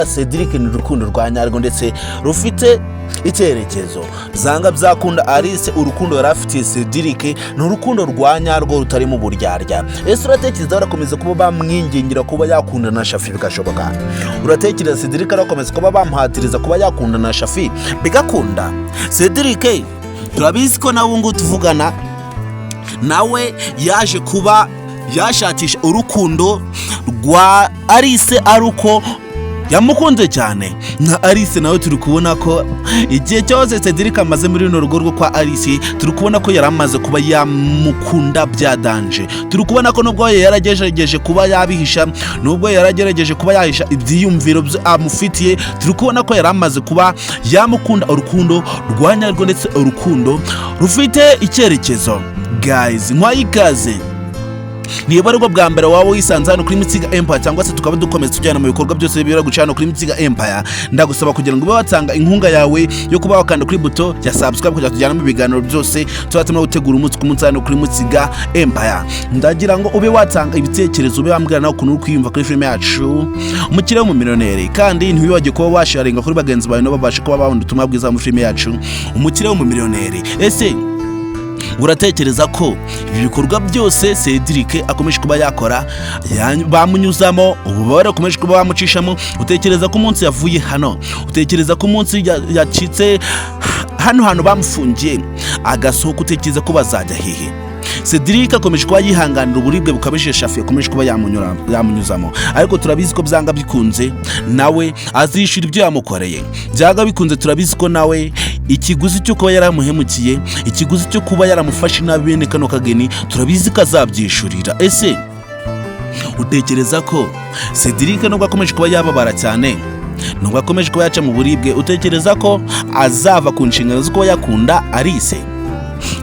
Cedric ni urukundo rwa nyarwo ndetse rufite icyerekezo. Byanga byakunda, Alice urukundo yari afitiye Cedric ni urukundo rwa nyarwo rutarimo uburyarya. Ese uratekereza barakomeza kuba bamwingingira kuba yakundana na Shafi bigashoboka? Uratekereza Cedric arakomeza kuba bamuhatiriza kuba yakundana na Shafi bigakunda? Cedric turabizi ko nawe ngubu tuvugana nawe yaje kuba yashakisha urukundo rwa Alice ari uko yamukunze cyane. Nka Alice nawe turi kubona ko igihe cyose Cedric amaze muri runo rugo rwo kwa Alice, turi kubona ko yari amaze kuba yamukunda bya danger. Turi kubona ko nubwo yaragerageje kuba yabihisha, nubwo yaragerageje kuba yahisha ibyiyumviro bye amufitiye, turi kubona ko yari amaze kuba yamukunda urukundo rwa nyarwo ndetse urukundo rufite icyerekezo. Guys, nkwaye ikaze. Niba aribwo bwa mbere waba wisanze hano kuri Mitsiga Empire, cyangwa se tukaba dukomeza tujyana mu bikorwa byose bibera guca hano kuri Mitsiga Empire, ndagusaba kugira ngo ube watanga inkunga yawe yo kuba wakanda kuri buto ya subscribe kugira tujyane mu biganiro byose tuba turimo gutegura umunsi ku munsi hano kuri Mitsiga Empire. Ndagira ngo ube watanga ibitekerezo, ube wambwira nawe ukuntu uri kwiyumva kuri filime yacu Umukire w'Umumiliyoneri, kandi ntiwibagire kuba washaringa kuri bagenzi bawe nabo babashe kuba babona ubutumwa bwiza muri filime yacu Umukire w'Umumiliyoneri. Ese uratekereza ko ibi bikorwa byose Cedric akomeje kuba yakora, bamunyuzamo ububabare akomeje kuba bamucishamo, utekereza ko umunsi yavuye hano, utekereza ko umunsi yacitse hano hantu bamufungiye agasohoka, utekereza ko bazajya hehe? Cedric akomeje kuba yihanganira uburibwe bukabije Shafi akomeje kuba yamunyuzamo, ariko turabizi ko byanga bikunze nawe azishyura ibyo yamukoreye. Byanga bikunze turabizi ko nawe ikiguzi cyo kuba yaramuhemukiye, ikiguzi cyo kuba yaramufashe nabi bene kano kageni, turabizi ko azabyishyurira. Ese utekereza ko Cedric, nubwo akomeje kuba yababara cyane, nubwo akomeje kuba yaca mu buribwe, utekereza ko azava ku nshingano zo kuba yakunda Alice?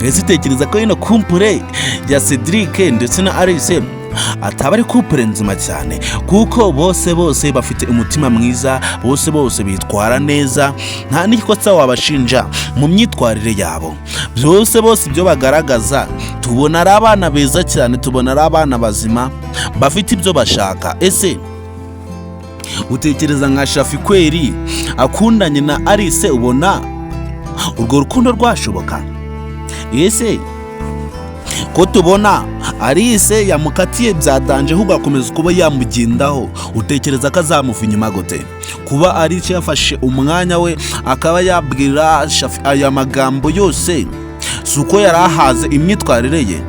Ese utekereza ko ino couple ya Cedric ndetse na Alice ataba ari couple nzima cyane, kuko bose bose bafite umutima mwiza, bose bose bitwara neza, nta n'ikosa wabashinja mu myitwarire yabo? Byose bose ibyo bagaragaza, tubona ari abana beza cyane, tubona ari abana bazima bafite ibyo bashaka. Ese utekereza nka Shafi kweri akundanye na Alice, ubona urwo rukundo rwashoboka? Ese ko tubona Alice yamukatiye bya danger, ahubwo akomeza kuba yamugendaho, utekereza ko azamuva inyuma gute? Kuba Alice yafashe umwanya we akaba yabwira Shafi aya magambo yose, si uko yari ahaze imyitwarire ye,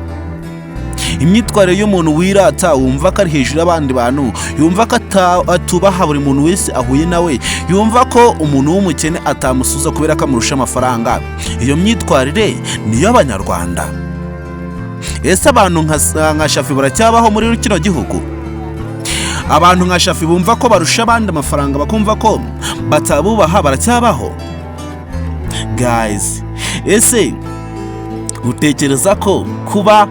imyitwarire y'umuntu wirata, wumva ko ari hejuru y'abandi bantu, yumva ko atubaha buri muntu wese ahuye nawe, yumva ko umuntu w'umukene atamusuza kubera ko amurusha amafaranga? Iyo myitwarire niyo Abanyarwanda. Ese abantu nka Shafi baracyabaho muri kino gihugu? Abantu nka Shafi bumva ko barusha abandi amafaranga, bakumva ko batabubaha, baracyabaho? Guys, ese utekereza ko kuba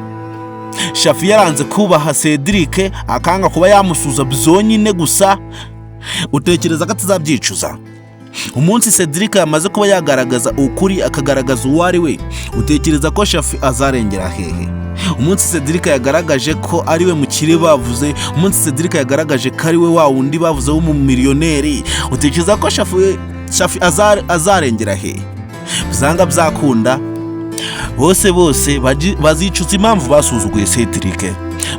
Shafi yaranze kubaha Cedric, akanga kuba yamusuza byonyine gusa, utekereza ko atazabyicuza umunsi Cedric yamaze kuba yagaragaza ukuri, akagaragaza uwo ari we? Utekereza ko Shafi azarengera hehe umunsi Cedric yagaragaje ko ari we mukire bavuze, umunsi Cedric yagaragaje ko ari we wa wundi bavuze w'umumiliyoneri? Utekereza ko Shafi azarengera hehe? Byanga byakunda bose bose bazicuza impamvu basuzuguye Cedric.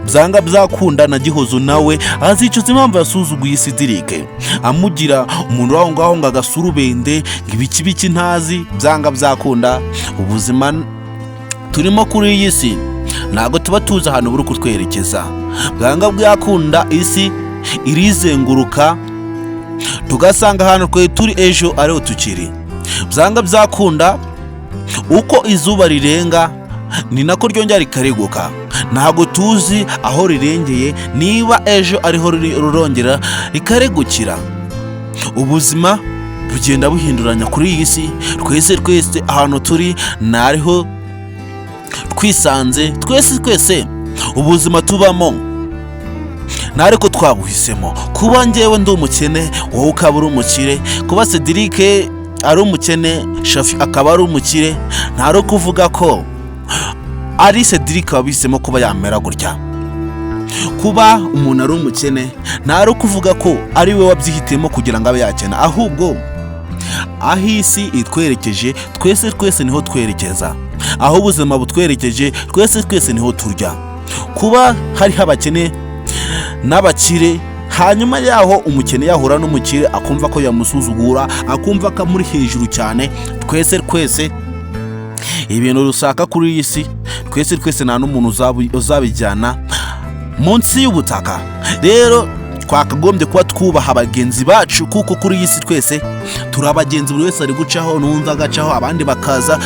Byanga byakunda na Gihozo nawe azicuza impamvu yasuzuguye Cedric, amugira umuntu waho ngaho ngo agasurubende, ngo ibiki biki ntazi. Byanga byakunda ubuzima turimo kuri iyi si ntabwo tuba tuzi ahantu buri kutwerekeza. Bwanga bwakunda isi irizenguruka, tugasanga ahantu twari turi ejo ariho tukiri. Byanga byakunda uko izuba rirenga ni nako ryongera rikareguka. Ntabwo tuzi aho rirengeye, niba ejo ariho rurongera rikaregukira. Ubuzima bugenda buhinduranya kuri iyi si. Twese twese ahantu turi ntariho twisanze, twese twese ubuzima tubamo ntariko twabuhisemo. Kuba njyewe ndi umukene, wowe ukaba uri umukire, kuba Cedric ari umukene, Shafi akaba ari umukire, ntari ukuvuga ko ari Cedric wabihisemo kuba yamera gutya. Kuba umuntu ari umukene ntari ukuvuga ko ari we wabyihitiyemo kugira ngo abe yakena, ahubwo aho isi itwerekeje twese twese niho twerekeza, aho ubuzima butwerekeje twese twese niho turya. Kuba hariho abakene n'abakire, hanyuma yaho umukene yahura n'umukire akumva ko yamusuzugura, akumva ko amuri hejuru cyane. Twese twese ibintu rusaka kuri iyi si, twese twese nta n'umuntu uzabijyana munsi y'ubutaka. Rero twakagombye kuba twubaha bagenzi bacu, kuko kuri iyi si twese turi abagenzi. Buri wese ari gucaho, n'undi agacaho, abandi bakaza,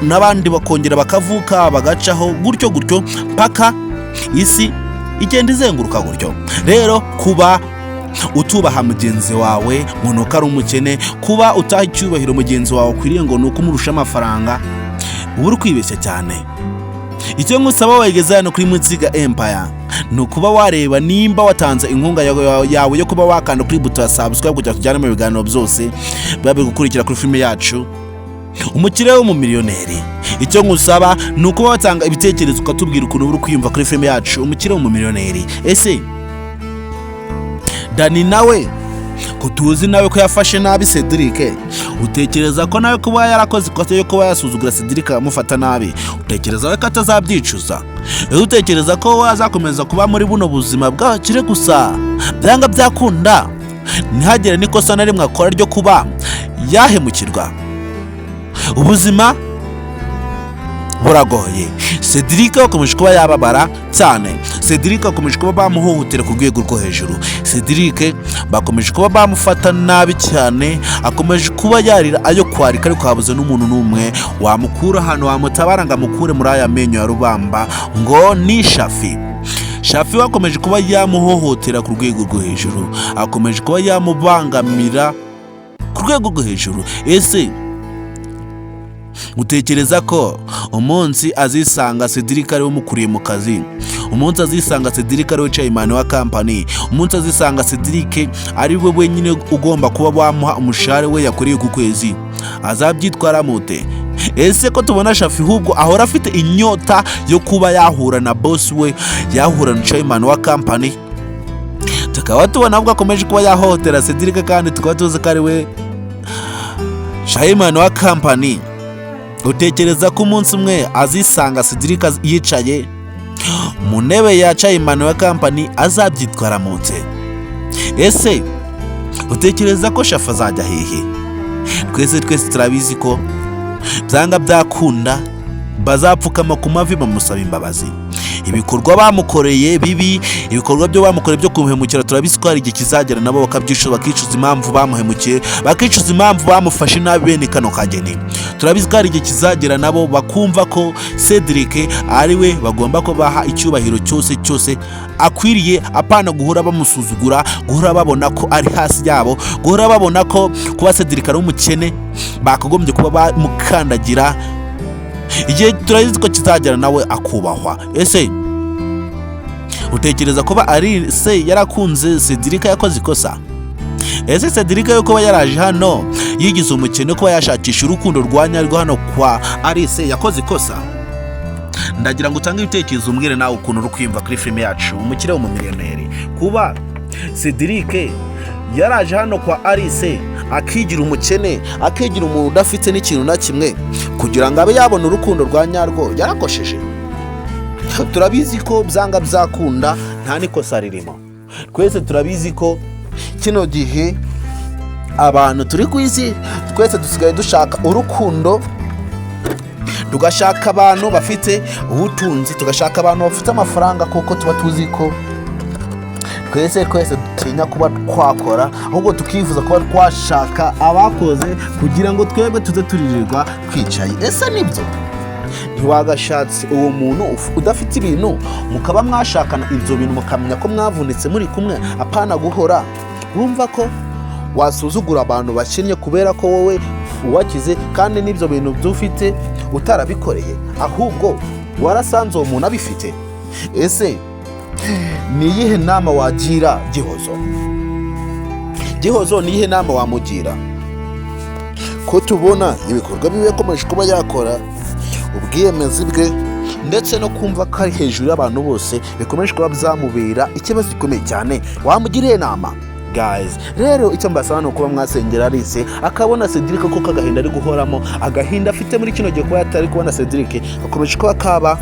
n'abandi bakongera bakavuka bagacaho, gutyo gutyo mpaka isi igenda izenguruka gutyo. Rero kuba utubaha mugenzi wawe ngo nuko ari umukene, kuba utaha icyubahiro mugenzi wawe ukwiriye ngo nuko umurusha amafaranga, uba uri kwibeshya cyane. Icyo ngusaba wegeze hano kuri Mutsiga Empire ni ukuba wareba nimba watanze inkunga yawe yo kuba wakanda kuri buto ya subscribe kugira tujyane mu biganiro byose biba biri gukurikira kuri filime yacu Umukire w'Umumiliyoneri. Icyo ngusaba ni ukuba watanga ibitekerezo, ukatubwira ukuntu uri kwiyumva kuri filime yacu Umukire w'Umumiliyoneri. Ese Dani nawe ko tuzi nawe ko yafashe nabi Cedric, utekereza ko nawe kuba yarakoze ikosa yo kuba yasuzugura Cedric amufata nabi, utekereza ko atazabyicuza? Ese utekereza ko azakomeza kuba muri buno buzima bw'abakire gusa, byanga byakunda ntihagire n'ikosa na rimwe akora ryo kuba yahemukirwa? Ubuzima buragoye. Cedric akomeje kuba yababara cyane. Cedric akomeje kuba bamuhohotera ku rwego rwo hejuru. Cedric bakomeje kuba bamufata nabi cyane. Akomeje kuba yarira ayo kwarika, ariko habuze n'umuntu n'umwe wamukura ahantu, wamutabara ngo amukure muri aya menyo ya rubamba ngo ni Shafi. Shafi we akomeje kuba yamuhohotera ku rwego rwo hejuru, akomeje kuba yamubangamira ku rwego rwo hejuru. Ese utekereza ko umunsi azisanga Cedric ariwe umukuriye mu kazi, umunsi azisanga Cedric ariwe chairman wa company, umunsi azisanga Cedric ari we wenyine ugomba kuba wamuha umushahara we yakoreye ku kwezi, azabyitwara mute? Ese ko tubona Shafi ahubwo ahora afite inyota yo kuba yahura na boss we, yahura na chairman wa company, tukaba tubona ahubwo akomeje kuba yahohotera Cedric, kandi tukaba tuzi ko ari we chairman wa company, utekereza ko umunsi umwe azisanga Cedric yicaye mu ntebe ya chairman wa company azabyitwara mute? Ese utekereza ko Shafi azajya hehe? Twese twese turabizi ko byanga byakunda bazapfukama ku mavi bamusaba imbabazi ibikorwa bamukoreye bibi, ibikorwa byo bamukoreye byo kumuhemukira. Turabizi ko hari igihe kizagera nabo bakabyicuza, bakicuza impamvu bamuhemukiye, bakicuza impamvu bamufashe nabi bene kano kageni. Turabizi ko hari igihe kizagera nabo bakumva ko Cedric ari we bagomba kubaha icyubahiro cyose cyose akwiriye, apana guhora bamusuzugura, guhora babona ko ari hasi yabo, guhora babona ko kuba Cedric ari umukene bakagombye kuba bamukandagira. Igihe turabizi ko kizagera nawe akubahwa. Ese utekereza kuba ari se yarakunze Cedric yakoze ikosa? Ese Cedric yo kuba yaraje hano yigize umukene, kuba yashakisha urukundo rwa nyarwo hano kwa Alice, yakoze ikosa? Ndagira ngo utange ibitekerezo, umbwire nawe ukuntu uri kwiyumva kuri filime yacu Umukire w'Umumiliyoneri. Kuba Cedric yaraje hano kwa Alice akigira umukene, akigira umuntu udafite n'ikintu na kimwe kugira ngo abe yabona urukundo rwa nyarwo, yarakosheje? Turabizi ko byanga byakunda nta n'ikosa ririmo. Twese turabizi ko kino gihe abantu turi ku isi twese dusigaye dushaka urukundo, tugashaka abantu bafite ubutunzi, tugashaka abantu bafite amafaranga, kuko tuba tuzi ko twese twese dutinya kuba twakora, ahubwo tukifuza kuba twashaka abakoze kugira ngo twebwe tuze turirirwa twicaye. Ese nibyo? Ntiwagashatse uwo muntu udafite ibintu, mukaba mwashakana ibyo bintu, mukamenya ko mwavunitse muri kumwe, apana guhora wumva ko wasuzugura abantu bakennye kubera ko wowe uwakize, kandi n'ibyo bintu by'ufite utarabikoreye, ahubwo warasanze uwo muntu abifite? Ese ni iyihe nama wagira Gihozo? Gihozo ni iyihe nama wamugira, ko tubona ibikorwa bibi yakomeje kuba yakora, ubwiyemezi bwe ndetse no kumva ko ari hejuru y'abantu bose bikomeje kuba byamubera ikibazo gikomeye cyane. Wamugiriye inama, guys? Rero icyo mbasaba ni ukuba mwasengera Alice akabona Cedric, kuko agahinda ari guhoramo, agahinda afite muri kino gihe kuba atari kubona Cedric, gakomeje kuba kaba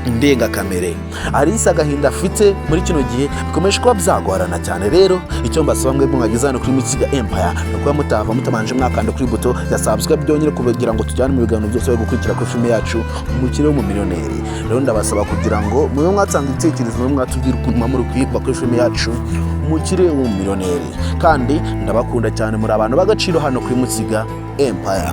indengakamere. Alice agahinda afite muri kino gihe bikomeje kuba byagorana cyane. Rero icyo mbasaba mwebwe mwageze hano kuri Mutsiga Empire ni ukuba mutava mutabanje mwakanda kuri buto ya subscribe byonyine, kugira ngo tujyane mu biganiro byose bari gukurikira kuri filime yacu Umukire w'Umumiliyoneri. Rero ndabasaba kugira ngo mube mwatanga ibitekerezo, mube mwatubwira ukuntu muba muri kuyumva kuri filime yacu Umukire w'Umumiliyoneri. Kandi ndabakunda cyane, muri abantu b'agaciro hano kuri Mutsiga Empire.